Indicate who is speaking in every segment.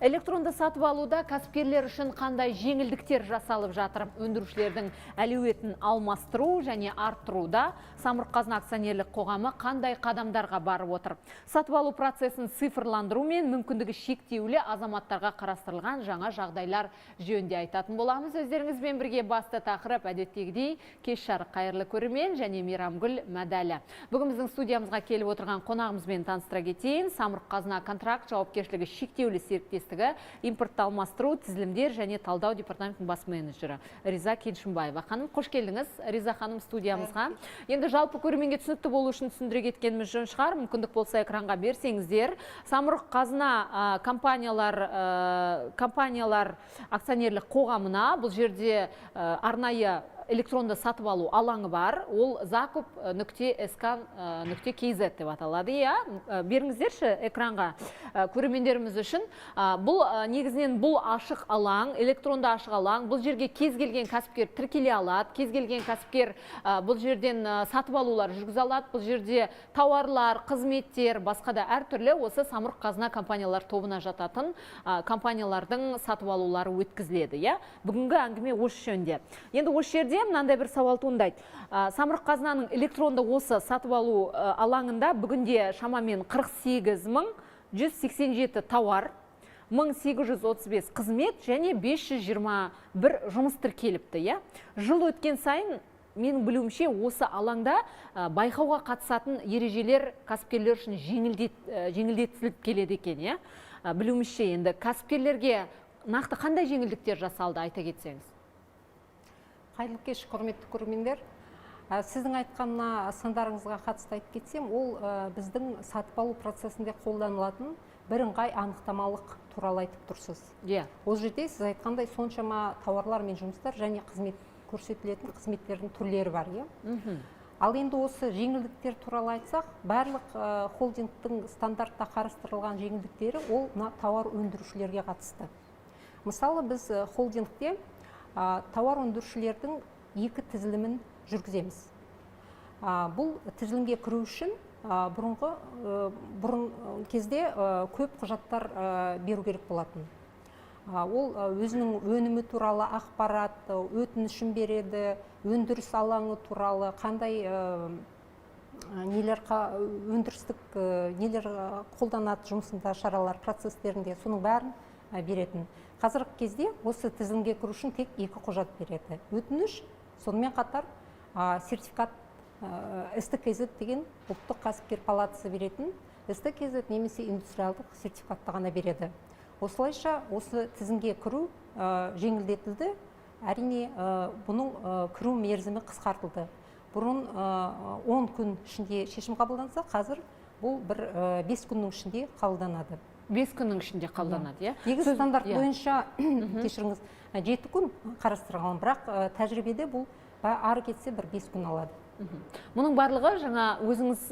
Speaker 1: Электронды сатып алуда кәсіпкерлер үшін қандай жеңілдіктер жасалып жатыр? Өндірушілердің әлеуетін алмастыру және арттыруда Самұрық-Қазына акционерлік қоғамы қандай қадамдарға барып отыр? Сатып алу процесін цифрландыру мен мүмкіндігі шектеулі азаматтарға қарастырылған жаңа жағдайлар жөнінде айтатын боламыз. Өздеріңізбен бірге басты тақырып әдеттегідей кеш жарық, қайырлы көрермен және Мейрамгүл Мәдәлі. Бүгін біздің студиямызға келіп отырған қонағымызбен таныстыра кетейін. Самұрық-Қазына контракт жауапкершілігі шектеулі серіктестігі импортты алмастыру, тізілімдер және талдау департаментінің бас менеджері Риза Кеншімбаева ханым. Қош келдіңіз, Риза ханым, студиямызға. Енді жалпы көрерменге түсінікті болу үшін түсіндіре кеткеніміз жөн шығар. Мүмкіндік болса, экранға берсеңіздер. Самұрық-Қазына компаниялар акционерлік қоғамына бұл жерде арнайы электронды сатып алу алаңы бар. Ол закуп.sk.kz деп аталады. Иә, беріңіздерші экранға көрермендеріміз үшін. Бұл негізінен бұл ашық алаң, электронды ашық алаң. Бұл жерге кез келген кәсіпкер тіркеле алады, кез келген кәсіпкер бұл жерден сатып алулар жүргізе алады. Бұл жерде тауарлар, қызметтер, басқа да әртүрлі осы Самұрық-Қазына компаниялар тобына жататын компаниялардың сатып алулары өткізіледі. Иә, бүгінгі әңгіме осы жөнінде. Енді осы жерде мынандай бір сауал туындайды. Самұрық-Қазынаның электронды осы сатып алу алаңында бүгінде шамамен 48 мың 187 тауар, 1835 қызмет және 521 жұмыс тіркеліпті. Иә, жыл өткен сайын, менің білуімше, осы алаңда байқауға қатысатын ережелер кәсіпкерлер үшін жеңілдетіліп келеді екен. Иә, білуімізше, енді кәсіпкерлерге нақты қандай жеңілдіктер жасалды, айта кетсеңіз.
Speaker 2: Қайырлы кеш, құрметті көрермендер! Сіздің айтқан мына сандарыңызға қатысты айтып кетсем, ол біздің сатып алу процесінде қолданылатын бірыңғай анықтамалық туралы айтып тұрсыз. Ол жерде сіз айтқандай соншама тауарлар мен жұмыстар және қызмет көрсетілетін қызметтердің түрлері бар, иә. Ал енді осы жеңілдіктер туралы айтсақ, барлық холдингтің стандартта қарастырылған жеңілдіктері ол мына тауар өндірушілерге қатысты. Мысалы, біз холдингте тауар өндірушілердің екі тізілімін жүргіземіз. Бұл тізілімге кіру үшін бұрын кезде көп құжаттар беру керек болатын. Ол өзінің өнімі туралы ақпарат, өтінішін береді, өндіріс алаңы туралы, қандай нелер, өндірістік нелер қолданады жұмысында, шаралар процестерінде, соның бәрін беретін. Қазіргі кезде осы тізімге кіру үшін тек екі құжат береді: өтініш, сонымен қатар сертификат, СТКЗ деген ұлттық кәсіпкер палатасы беретін СТКЗ немесе индустриалдық сертификатты ғана береді. Осылайша осы тізімге кіру жеңілдетілді. Әрине, бұның кіру мерзімі қысқартылды. Бұрын 10 күн ішінде шешім қабылданса, қазір бұл бір 5 күннің ішінде қабылданады.
Speaker 1: 5 күннің ішінде қабылданады, иә.
Speaker 2: Негізі стандарт бойынша, кешіріңіз, 7 күн қарастырылған, бірақ тәжірибеде бұл ары кетсе бір 5 күн алады.
Speaker 1: Мұның барлығы жаңа өзіңіз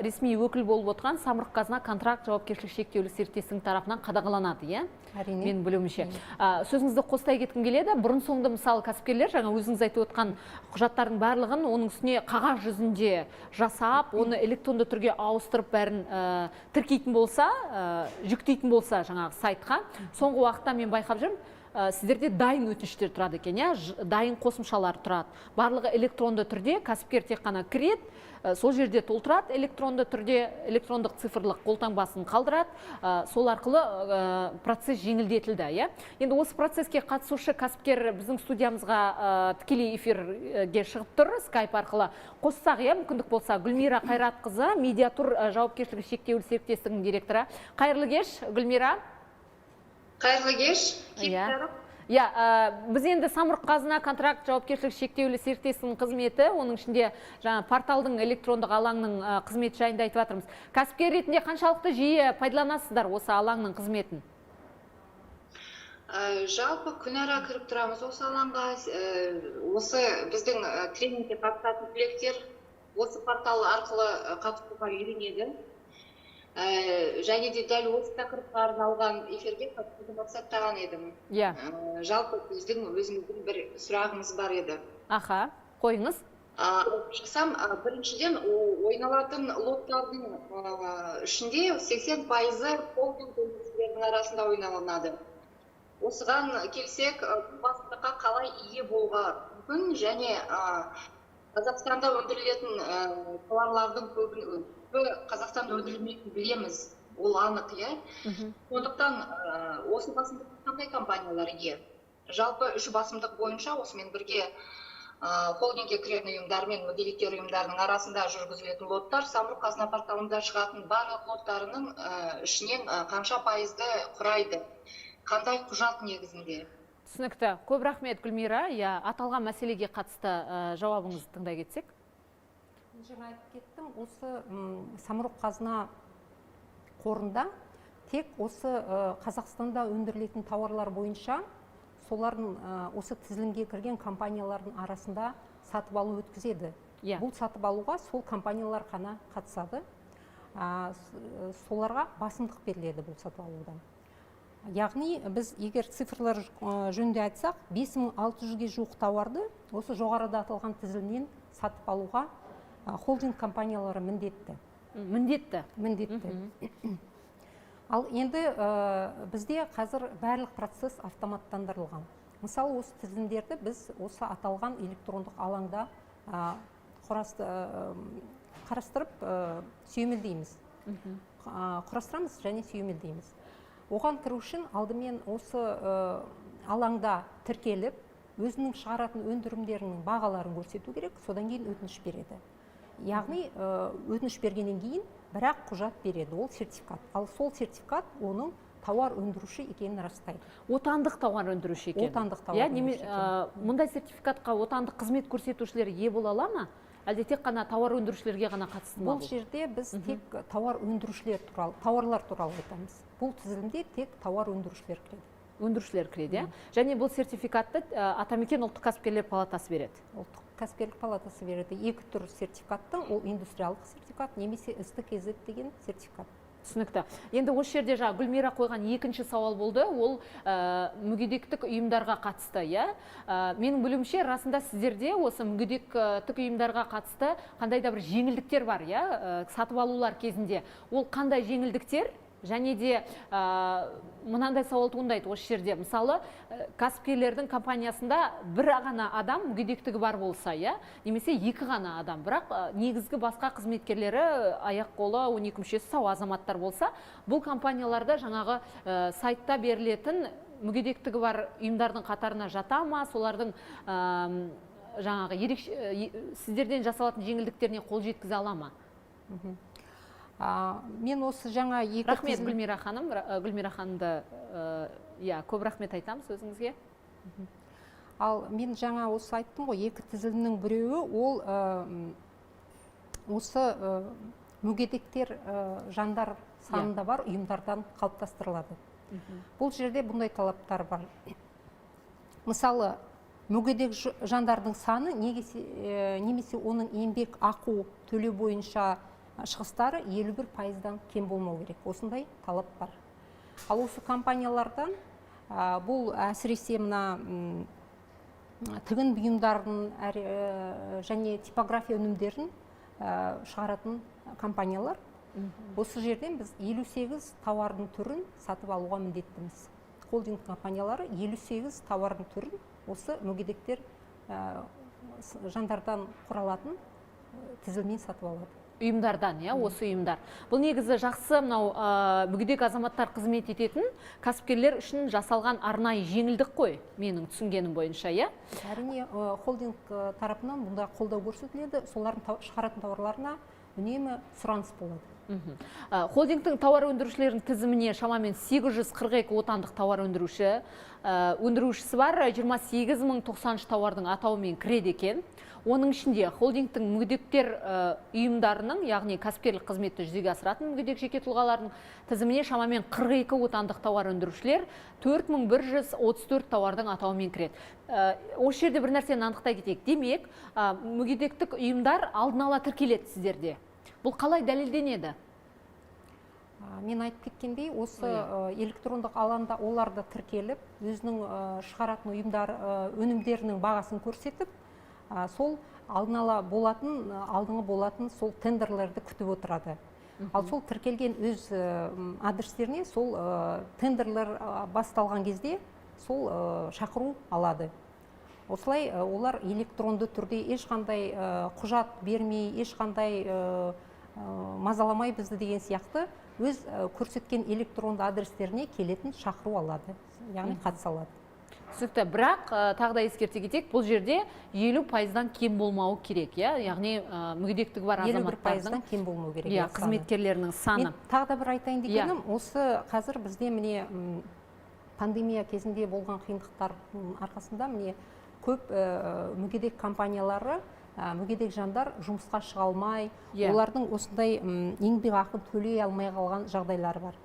Speaker 1: ресми өкіл болып отырған Самұрық Қазына контракт жауапкершілігі шектеулі серіктестігінің тарапынан қадағаланады, иә?
Speaker 2: Әрине.
Speaker 1: Менің білуімше. Сөзіңізді қостай кеткім келеді. Бұрын соңды, мысалы, кәсіпкерлер жаңа өзіңіз айтып отқан құжаттардың барлығын, оның үстіне қағаз жүзінде жасап, оны электронды түрге ауыстырып, бәрін тіркейтін болса, жүктейтін болса жаңағы сайтқа, соңғы уақытта мен байқап жүрмін, сіздерде дайын өтініштер тұрады екен, иә, дайын қосымшалар тұрады. Барлығы электронды түрде, кәсіпкер тек қана кіреді, сол жерде толтырады электронды түрде, электрондық цифрлық қолтаңбасын қалдырады, сол арқылы процесс жеңілдетілді, иә. Енді осы процеске қатысушы кәсіпкер біздің студиямызға тікелей эфирге шығып тұр, скайп арқылы қоссақ, иә, мүмкіндік болса. Гүлмира Қайратқызы, Медиатур жауапкершілігі шектеулі серіктестігінің директоры. Қайырлы кеш, Гүлмира!
Speaker 3: Қайырлы кеш.
Speaker 1: Иә, біз енді Самұрық Қазына контракт жауапкершілігі шектеулі серіктестігінің қызметі, оның ішінде жаңа порталдың, электрондық алаңның қызметі жайында айтып жатырмыз. Кәсіпкер ретінде қаншалықты жиі пайдаланасыздар осы алаңның қызметін?
Speaker 3: Жалпы күнара кіріп тұрамыз осы алаңға. Осы біздің тренингке қатысатын түлектер осы портал арқылы қатысуға үйренеді. Және де дәл осы тақырыпқа арналған эфирге қатысуды мақсаттаған едім. Жалпы біздің өзіміздің бір сұрағымыз бар еді.
Speaker 1: Аха, қойыңыз.
Speaker 3: Шықсам, біріншіден, ойналатын лоттардың ішінде 80%-ы холдинг өндірушілерінің. кәсіпкерлердің арасында ойналынады. Осыған келсек, бұл басымдыққа қалай ие болуға мүмкін және Қазақстанда өндірілетін тауарлардың көбі Қазақстанда өндірілмейтінін білеміз, ол анық, иә. Сондықтан осы басымдыққа қандай компаниялар ие? Жалпы үш басымдық бойынша осымен бірге холдингке кіретін ұйымдар мен мүгедектер ұйымдарының арасында жүргізілетін лоттар Самұрық Қазына порталында шығатын барлық лоттарының ішінен қанша пайызды құрайды? Қандай құжат негізінде?
Speaker 1: Түсінікті. Көп рахмет, Гүлмира. Иә, аталған мәселеге қатысты жауабыңызды тыңдай кетсек.
Speaker 2: Мен жаңа айтып кеттім, осы Самұрық Қазына қорында тек осы Қазақстанда өндірілетін тауарлар бойынша солардың осы тізілімге кірген компаниялардың арасында сатып алу өткізеді. Бұл сатып алуға сол компаниялар ғана қатысады. Соларға басымдық беріледі бұл сатып алуда. Яғни біз егер цифрлар жөнінде айтсақ, 5600-ге жуық тауарды осы жоғарыда аталған тізілімнен сатып алуға холдинг компаниялары міндетті.
Speaker 1: Міндетті.
Speaker 2: Міндетті. Ал енді бізде қазір барлық процесс автоматтандырылған. Мысалы, осы тізімдерді біз осы аталған электрондық алаңда қарастырып сүйемелдейміз. Құрастырамыз және сүйемелдейміз. Оған кіру үшін алдымен осы алаңда тіркеліп, өзінің шығаратын өндірімдерінің бағаларын көрсету керек, содан кейін өтініш береді. Яғни өтініш бергеннен кейін бірақ құжат береді, ол сертификат. Ал сол сертификат оның тауар өндіруші екенін растайды.
Speaker 1: Отандық тауар өндіруші екенін.
Speaker 2: Отандық тауар өндіруші екенін.
Speaker 1: Мұндай сертификатқа отандық қызмет көрсетушілер ие бола ала ма? Әлде тек қана тауар өндірушілерге ғана қатысты ма
Speaker 2: Бұл
Speaker 1: бұл?
Speaker 2: жерде біз тек тауар өндірушілер туралы, тауарлар туралы айтамыз. Бұл тізілімде тек тауар өндірушілер кіреді.
Speaker 1: Өндірушілер кіреді, иә? Және бұл сертификатты Атамекен ұлттық кәсіпкерлер палатасы береді.
Speaker 2: Ұлттық кәсіпкерлік палатасы береді. Екі түр сертификаттың, ол индустриалдық сертификат немесе СТКЗ деген сертификат.
Speaker 1: Түсінікті. Енді осы жерде жаңа Гүлмира қойған екінші сауал болды, ол мүгедектік ұйымдарға қатысты, иә? Менің білуімше, расында сіздерде осы мүгедектік ұйымдарға қатысты қандай да бір жеңілдіктер бар, иә? Сатып алулар кезінде. Ол қандай жеңілдіктер? Және де мынандай сауал туындайды осы жерде. Мысалы, кәсіпкерлердің компаниясында бір ғана адам мүгедектігі бар болса, иә, немесе екі ғана адам, бірақ негізгі басқа қызметкерлері аяқ қолы 12 мүшесі сау азаматтар болса, бұл компанияларда жаңағы сайтта берілетін мүгедектігі бар ұйымдардың қатарына жата ма, солардың жаңағы ерекше сіздерден жасалатын жеңілдіктеріне қол жеткізе ала ма?
Speaker 2: Мен осы жаңа екі
Speaker 1: Рахмет, Гүлмира ханым. Гүлмира ханымды, иә, көп рахмет айтамыз өзіңізге.
Speaker 2: Ал мен жаңа осы айттым ғой, екі тізілімнің біреуі ол осы мүгедектер жандар санында бар ұйымдардан қалыптастырылады. Бұл жерде бұндай талаптар бар. Мысалы, мүгедек жандардың саны немесе оның еңбек ақы төлеу бойынша шығыстары 51%-дан кем болмау керек. Осындай талап бар. Ал осы компаниялардан, бұл әсіресе мына тігін бұйымдарын және типография өнімдерін шығаратын компаниялар. Осы жерден біз 58 тауардың түрін сатып алуға міндеттіміз. Холдинг компаниялары 58 тауардың түрін осы мүгедектер жандардан құралатын тізілімнен сатып алады.
Speaker 1: Ұйымдардан, иә, осы ұйымдар. Бұл негізі жақсы, мынау мүгедек азаматтар қызмет ететін кәсіпкерлер үшін жасалған арнайы жеңілдік қой, менің түсінгенім бойынша, иә?
Speaker 2: Әрине, холдинг тарапынан бұнда қолдау көрсетіледі, солардың шығаратын тауарларына үнемі сұраныс болады.
Speaker 1: Холдингтің тауар өндірушілерінің тізіміне шамамен 842 отандық тауар өндірушісі бар, 28093 тауардың атауымен кіреді екен. Оның ішінде холдингтің мүгедектер ұйымдарының, яғни кәсіпкерлік қызметті жүзеге асыратын мүгедек жеке тұлғалардың тізіміне шамамен 42 отандық тауар өндірушілер 4134 тауардың атауымен кіреді. Осы жерде бір нәрсені анықтай кетейік. Демек, мүгедектік ұйымдар алдын ала тіркеледі сіздерде. Бұл қалай дәлелденеді?
Speaker 2: Мен айтып кеткендей, осы, электрондық алаңда олар да тіркеліп, өзінің шығаратын ұйымдар, өнімдерінің бағасын көрсетіп, сол алдын ала болатын, алдыңғы болатын сол тендерлерді күтіп отырады. Ал сол тіркелген өз адрестеріне сол тендерлер басталған кезде сол шақыру алады. Осылай олар электронды түрде ешқандай құжат бермей, ешқандай мазаламай бізді деген сияқты өз көрсеткен электронды адрестеріне келетін шақыру алады, яғни қатыса алады.
Speaker 1: Түсінікті. Бірақ тағы да ескерте кетейік, бұл жерде 50%-дан кем болмауы керек, иә? Яғни мүгедектігі бар
Speaker 2: 51
Speaker 1: азаматтардың
Speaker 2: пайыздан кем болмау керек.
Speaker 1: Иә,
Speaker 2: иә, саны.
Speaker 1: Қызметкерлерінің саны.
Speaker 2: Мен тағы да бір айтайын дегенім, осы қазір бізде міне пандемия кезінде болған қиындықтардың арқасында міне көп мүгедек компаниялары, мүгедек жандар жұмысқа шыға алмай, олардың осындай еңбекақы төлей алмай қалған жағдайлары бар.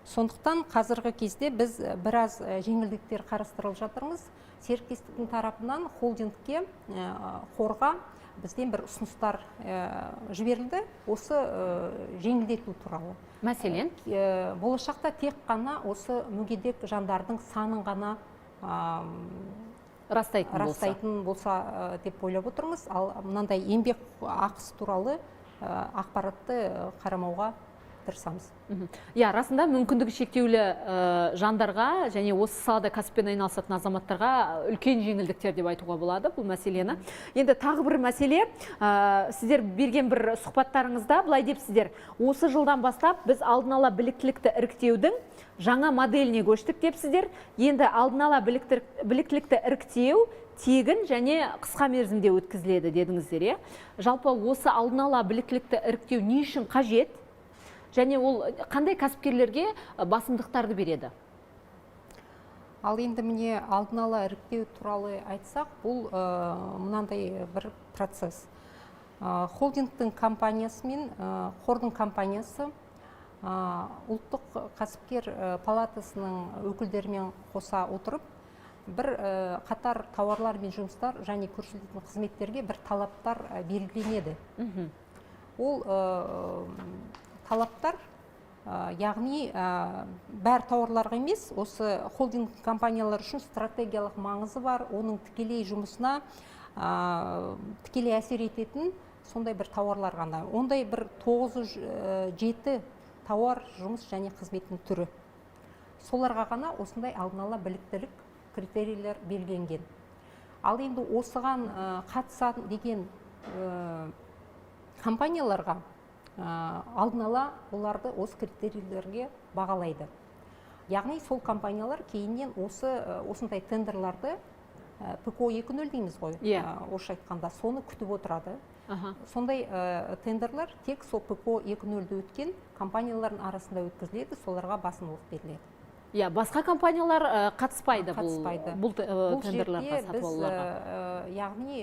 Speaker 2: Сондықтан қазіргі кезде біз біраз жеңілдіктер қарастырып жатырмыз. Серіктестіктің тарапынан холдингке, қорға бізден бір ұсыныстар жіберілді осы жеңілдету туралы.
Speaker 1: Мәселен?
Speaker 2: Болашақта тек қана осы мүгедек жандардың санын ғана
Speaker 1: растайтын болса.
Speaker 2: Растайтын болса деп ойлап отырмыз. Ал мынандай еңбек ақысы туралы ақпаратты қарамауға тырысамыз.
Speaker 1: Иә, расында мүмкіндігі шектеулі жандарға және осы салада кәсіппен айналысатын азаматтарға үлкен жеңілдіктер деп айтуға болады бұл мәселені. Енді тағы бір мәселе, сіздер берген бір сұхбаттарыңызда былай депсіздер: осы жылдан бастап біз алдын ала біліктілікті іріктеудің жаңа моделіне көштік депсіздер. Енді алдын ала біліктілікті іріктеу тегін және қысқа мерзімде өткізіледі дедіңіздер, иә? Жалпы осы алдын ала біліктілікті іріктеу не үшін қажет? Және ол қандай кәсіпкерлерге басымдықтарды береді?
Speaker 2: Ал енді міне алдын ала іріктеу туралы айтсақ, бұл мынандай бір процесс. Холдингтің компаниясы мен қордың компаниясы ұлттық кәсіпкер палатасының өкілдерімен қоса отырып, бір қатар тауарлар мен жұмыстар және көрсетілетін қызметтерге бір талаптар белгіленеді. Ол талаптар, яғни бәр тауарларға емес, осы холдинг компаниялар үшін стратегиялық маңызы бар, оның тікелей жұмысына тікелей әсер ететін сондай бір тауарлар ғана. Ондай бір 907 тауар, жұмыс және қызметтің түрі. Соларға ғана осындай алдын ала біліктілік критерийлер белгіленген. Ал енді осыған қатысады деген компанияларға алдын ала оларды осы критерийлерге бағалайды. Яғни сол компаниялар кейіннен осындай тендерларды, ПКО 2.0 дейміз ғой, орысша айтқанда, соны күтіп отырады. Сондай тендерлер тек сол ПКО 2.0-ді өткен компаниялардың арасында өткізіледі, соларға басымдылық беріледі.
Speaker 1: Иә, басқа компаниялар қатыспайды бұл,
Speaker 2: Қатыспайды.
Speaker 1: бұл
Speaker 2: Бұл
Speaker 1: тендерлерге,
Speaker 2: жерде
Speaker 1: сатып
Speaker 2: біз,
Speaker 1: алуларға.
Speaker 2: яғни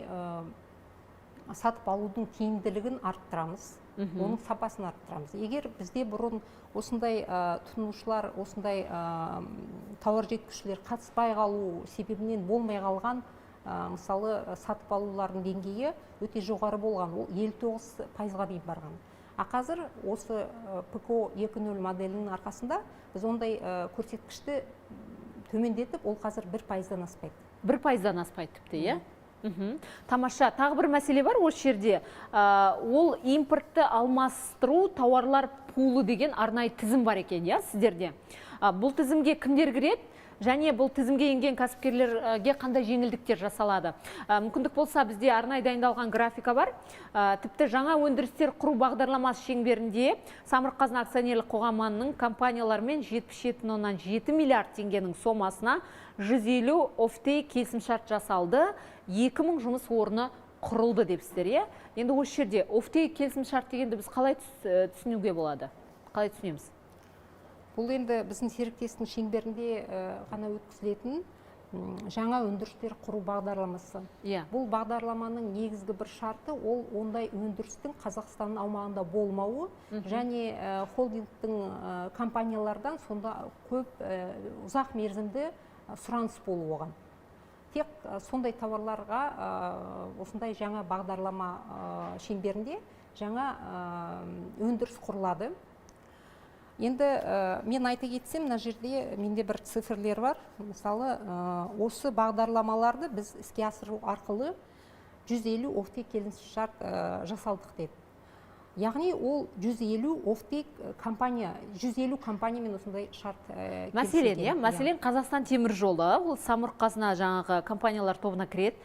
Speaker 2: сатып алудың тиімділігін арттырамыз, оның сапасын арттырамыз. Егер бізде бұрын осындай тұтынушылар, осындай тауар жеткізушілер қатыспай қалу себебінен болмай қалған, мысалы, сатып алулардың деңгейі өте жоғары болған, ол 59%-ға дейін барған. А қазір осы ПКО 2.0 моделінің арқасында біз ондай көрсеткішті төмендетіп, ол қазір 1%-дан аспайды.
Speaker 1: 1%-дан аспайды тіпті, иә? Тамаша. Тағы бір мәселе бар осы жерде. Ол импортты алмастыру тауарлар пулы деген арнайы тізім бар екен, иә, сіздерде. Бұл тізімге кімдер кіреді? Және бұл тізімге енген кәсіпкерлерге қандай жеңілдіктер жасалады? Мүмкіндік болса, бізде арнайы дайындалған графика бар. Тіпті жаңа өндірістер құру бағдарламасы шеңберінде Самұрық-Қазына акционерлік қоғамының компанияларымен 77,7 миллиард теңгенің сомасына 150 офтейк келісімшарт жасалды, 2000 жұмыс орны құрылды депсіздер, иә? Енді осы жерде офтейк келісімшарт дегенді біз қалай түсінуге болады? Қалай түсінеміз?
Speaker 2: Бұл енді біздің серіктестің шеңберінде ғана өткізілетін жаңа өндірістер құру бағдарламасы. Бұл бағдарламаның негізгі бір шарты ол ондай өндірістің Қазақстанның аумағында болмауы және холдингтің компаниялардан сонда көп ұзақ мерзімді сұраныс болуы оған. Тек сондай тауарларға осындай жаңа бағдарлама шеңберінде жаңа өндіріс құрылады. Енді мен айта кетсем, мына жерде менде бір цифрлер бар. Мысалы, осы бағдарламаларды біз іске асыру арқылы 150 офтейк келісімшарт жасалдық деді. Яғни ол 150 офтейк компания, 150 компаниямен осындай шарт
Speaker 1: Мәселен,
Speaker 2: келісілген.
Speaker 1: иә, мәселен, Қазақстан темір жолы, ол Самұрық Қазына жаңағы компаниялар тобына кіреді.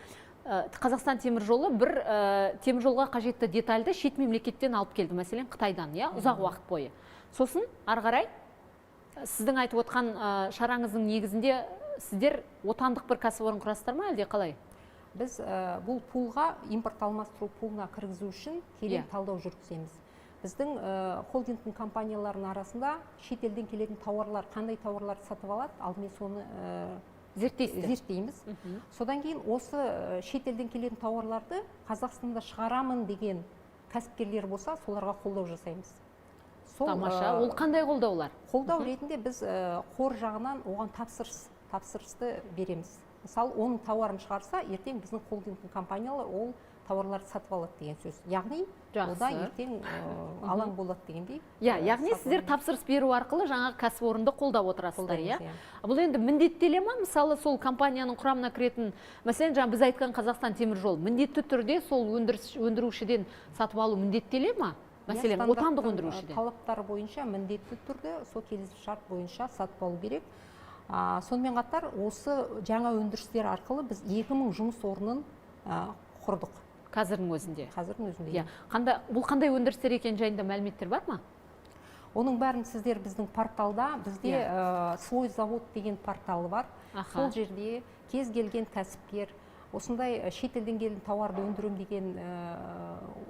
Speaker 1: Қазақстан темір жолы бір темір жолға қажетті детальді шет мемлекеттен алып келді, мәселен, Қытайдан, иә, ұзақ уақыт бойы. Сосын ары қарай сіздің айтып отқан шараңыздың негізінде сіздер отандық бір кәсіпорын құрасыздар ма, әлде қалай?
Speaker 2: Біз бұл пулға, импорт алмастыру пулына кіргізу үшін терең талдау жүргіземіз. Біздің холдингтің компанияларының арасында шетелден келетін тауарлар, қандай тауарларды сатып алады, алдымен соны
Speaker 1: зерттейсіздер.
Speaker 2: Зерттейміз. Содан кейін осы шетелден келетін тауарларды Қазақстанда шығарамын деген кәсіпкерлер болса, соларға қолдау жасаймыз. Сол,
Speaker 1: Тамаша. Ол қандай қолдаулар?
Speaker 2: Қолдау ретінде біз қор жағынан оған тапсырысты береміз. Мысалы, оның тауарын шығарса, ертең біздің холдингтің компаниялары ол тауарларды сатып алады деген сөз. Яғни ода ертең алаң болады дегендей.
Speaker 1: Иә, яғни
Speaker 2: сатып
Speaker 1: сіздер
Speaker 2: алу.
Speaker 1: Тапсырыс беру арқылы жаңағы кәсіпорынды қолдап отырасыздар,
Speaker 2: Қолдаймыз,
Speaker 1: иә?
Speaker 2: Иә.
Speaker 1: Бұл енді міндеттеле ма? Мысалы, сол компанияның құрамына кіретін, мәселен, жаңа біз айтқан Қазақстан темір жолы міндетті түрде сол өндіріс өндірушіден сатып алу міндеттеле ма? Мәселен,
Speaker 2: Иә,
Speaker 1: отандық
Speaker 2: стандарттың,
Speaker 1: өндірушіден.
Speaker 2: Талаптары бойынша міндетті түрде сол келісімшарт бойынша сатып алу керек. Сонымен қатар осы жаңа өндірістер арқылы біз 2000 жұмыс орнын құрдық.
Speaker 1: Қазірдің өзінде.
Speaker 2: Қазірдің өзінде.
Speaker 1: Иә. Қандай, бұл қандай өндірістер екені жайында мәліметтер бар ма?
Speaker 2: Оның бәрін сіздер біздің порталда, бізде «Свой завод» деген порталы бар. Сол жерде кез келген кәсіпкер осындай шетелден келген тауарды өндіремін деген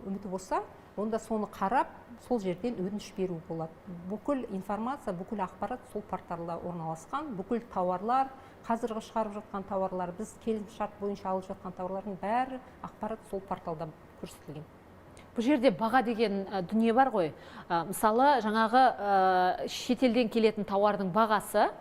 Speaker 2: үміті болса, онда соны қарап, сол жерден өтініш беру болады. Бүкіл информация, бүкіл ақпарат сол порталда орналасқан. Бүкіл тауарлар, қазіргі шығарып жатқан тауарлар, біз келісімшарт бойынша алып жатқан тауарлардың бәрі, ақпарат сол порталда көрсетілген.
Speaker 1: Бұл жерде баға деген дүние бар ғой. Мысалы, жаңағы шетелден келетін тауардың бағасы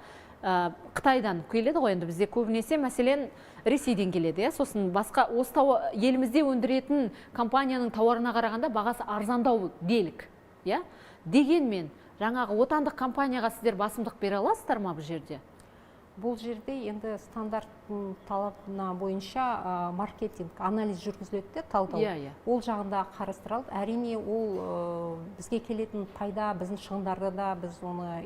Speaker 1: Қытайдан келеді ғой енді бізде көбінесе, мәселен, Ресейден келеді, иә, сосын басқа осы елімізде өндіретін компанияның тауарына қарағанда бағасы арзандау делік, иә. Дегенмен жаңағы отандық компанияға сіздер басымдық бере аласыздар ма бұл жерде?
Speaker 2: Бұл жерде енді стандарттың талабына бойынша маркетинг анализ жүргізіледі де, талдау.
Speaker 1: Иә, иә.
Speaker 2: Ол жағында қарастырылады. Әрине, ол бізге келетін пайда, біздің шығындарды да біз оны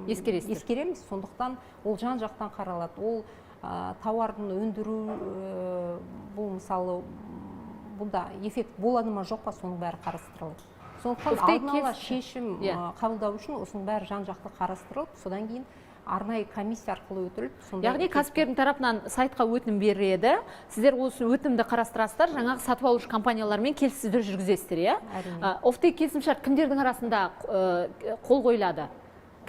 Speaker 1: Ескересіздер.
Speaker 2: Ескереміз. Сондықтан ол жан жақтан қаралады. Ол тауардың өндіру, бұл, мысалы, бұнда эффект болады ма, жоқ па, соның бәрі қарастырылады. Сондықтан
Speaker 1: Офтейк
Speaker 2: алдын ала шешім қабылдау үшін осының бәрі жан жақты қарастырылып, содан кейін арнайы комиссия арқылы өтіліп, сондай
Speaker 1: Яғни кәсіпкердің тарапынан сайтқа өтінім береді, сіздер осы өтінімді қарастырасыздар, жаңағы сатып алушы компаниялармен келіссөздер жүргізесіздер, иә?
Speaker 2: Әрине.
Speaker 1: Офтейк келісімшарт кімдердің арасында қол қойылады?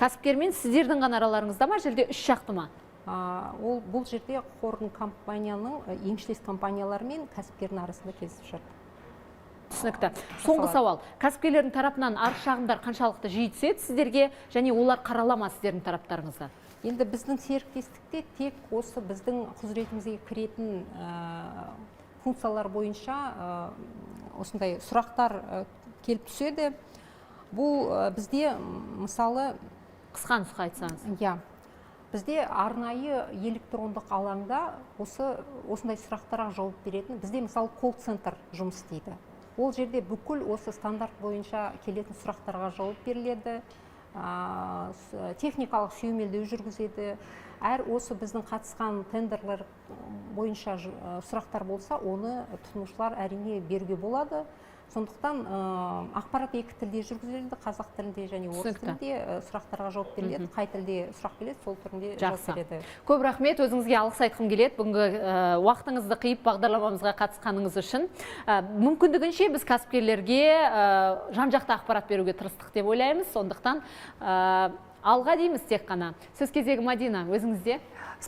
Speaker 1: Кәсіпкер мен сіздердің ғана араларыңызда ма, әлде үш жақты ма?
Speaker 2: Ол бұл жерде қордың, компанияның еншілес компаниялары мен кәсіпкердің арасында келісімшарт.
Speaker 1: Түсінікті. Соңғы сауал: кәсіпкерлердің тарапынан арыз шағымдар қаншалықты жиі түседі сіздерге және олар қарала ма сіздердің тараптарыңыздан?
Speaker 2: Енді біздің серіктестікте тек осы біздің құзыретімізге кіретін функциялар бойынша осындай сұрақтар келіп түседі. Бұл бізде мысалы,
Speaker 1: Қысқа нұсқа айтсаңыз.
Speaker 2: Иә, бізде арнайы электрондық алаңда осындай сұрақтарға жауап беретін бізде, мысалы, колл-центр жұмыс істейді. Ол жерде бүкіл осы стандарт бойынша келетін сұрақтарға жауап беріледі, техникалық сүйемелдеу жүргізеді. Әр осы біздің қатысқан тендерлер бойынша сұрақтар болса, оны тұтынушылар, әрине, беруге болады. Сондықтан ақпарат екі тілде жүргізіледі: қазақ тілінде және орыс тілінде сұрақтарға жауап беріледі. Қай тілде сұрақ келеді, сол түрінде жауап береді.
Speaker 1: Көп рахмет өзіңізге, алғыс айтқым келеді бүгінгі уақытыңызды қиып бағдарламамызға қатысқаныңыз үшін. Мүмкіндігінше біз кәсіпкерлерге жан жақты ақпарат беруге тырыстық деп ойлаймыз. Сондықтан алға дейміз тек қана. Сөз кезегі, Мадина, өзіңізде.